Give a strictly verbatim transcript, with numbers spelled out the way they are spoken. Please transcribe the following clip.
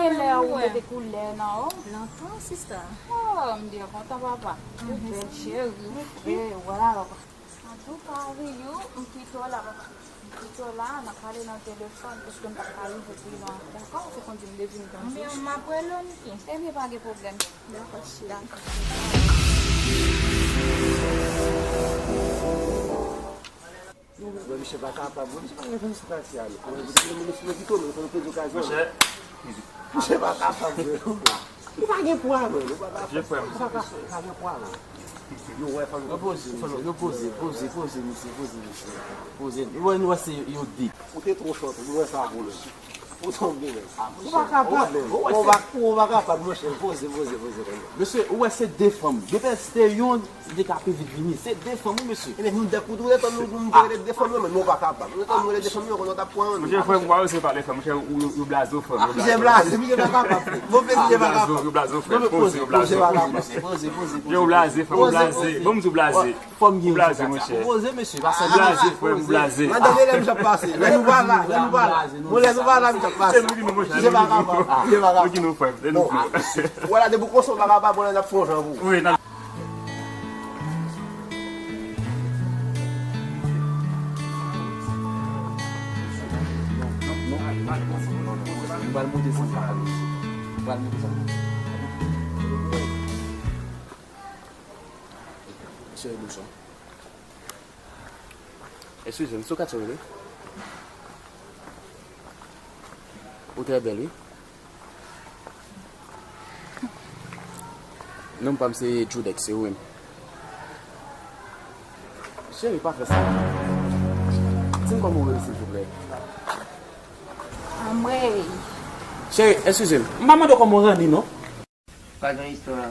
E lè ou mete koulè nan ou? Lontan, sista. Oh, m byen kontan, papa. Ou bèl, cheri, ou fre, wè la, papa. Antouka, Riyou, m kite w la, papa. M kite w la, n ap pale nan telefòn, paske m pa ka rive pi lwen. Dakò? Se konn di m devin grandi. Ebyen, m ap rele w, Niki. Ebyen, pa gen pwoblèm. Dakò, cheri. Dakò. Mwen, misye pa kapab, mwen, misye pa gen fòs sosyal. Mwen, misye, misye, misye, misye, misye, misye, misye, misye pa kapab, mwen. Ou pa gen pwa, mwen. Ou pa kapab. Ou pa kapab. Ou pa gen pwa, mwen. Yo, wè, fanmi. Yo poze, fanmi. Yo poze, poze, poze, misye, poze, misye. Poze. Ou wè, nou wè se yo de. Ou te twò short, mwen sa pou nou. Ou tonbe, men. Ou pa kapab, men. Ou pa, ou pa kapab, monchè. Poze, poze, poze, poze. Mesye, ou wè se de fanm. Depi se te youn, li te ka pi vit vini. Se de fanm, wi, mesye. Ebyen, nou de kout, nou te tann nou, nou te rele de fanm, men nou pa kapab. Nou te tann nou rele de fanm, yo, konnen w t ap pran nou. Monchè, frè m, ou pa wè se pa de fanm, monchè, ou, ou blaze w, frè m. Misye blaze, misye pa kapab. Bon, misye pa kapab. Ou blaze w, frè m. Poze, ou blaze w. Poze, poze, poze. Yo, ou blaze, frè m, ou blaze. Bon, m di w blaze. Fò m gen yon ti blaze, monchè. Poze, mesye, pa sa. Ou blaze, frè m, ou blaze. Madan Belè, misye ap pase. Lè nou pa la, lè nou pa la. Bon, lè nou pa la, misye ap pase. Se nou ki nou, monchè. Misye pa kapab. Misye pa kapab. Nou ki nou, frè m. Se nou ki nou. Wala, depi w konsa w pa kapab, bon, lè n ap fè yon jan pou ou. Wi, n ap Nou pral monte san kaka, mesye. Nou pral monte san kaka. Mesye, bonswa. Eskize m, se ou Katya w rele? Ou trè bèl, wi. Non pa m se Judex, se ou menm. Cheri, pa fè sa. Di m kòman w rele, silvouplè. Anmwey. Cheri, eskize m. M pa mande w kòman w ranni, non. Pa gen istwa.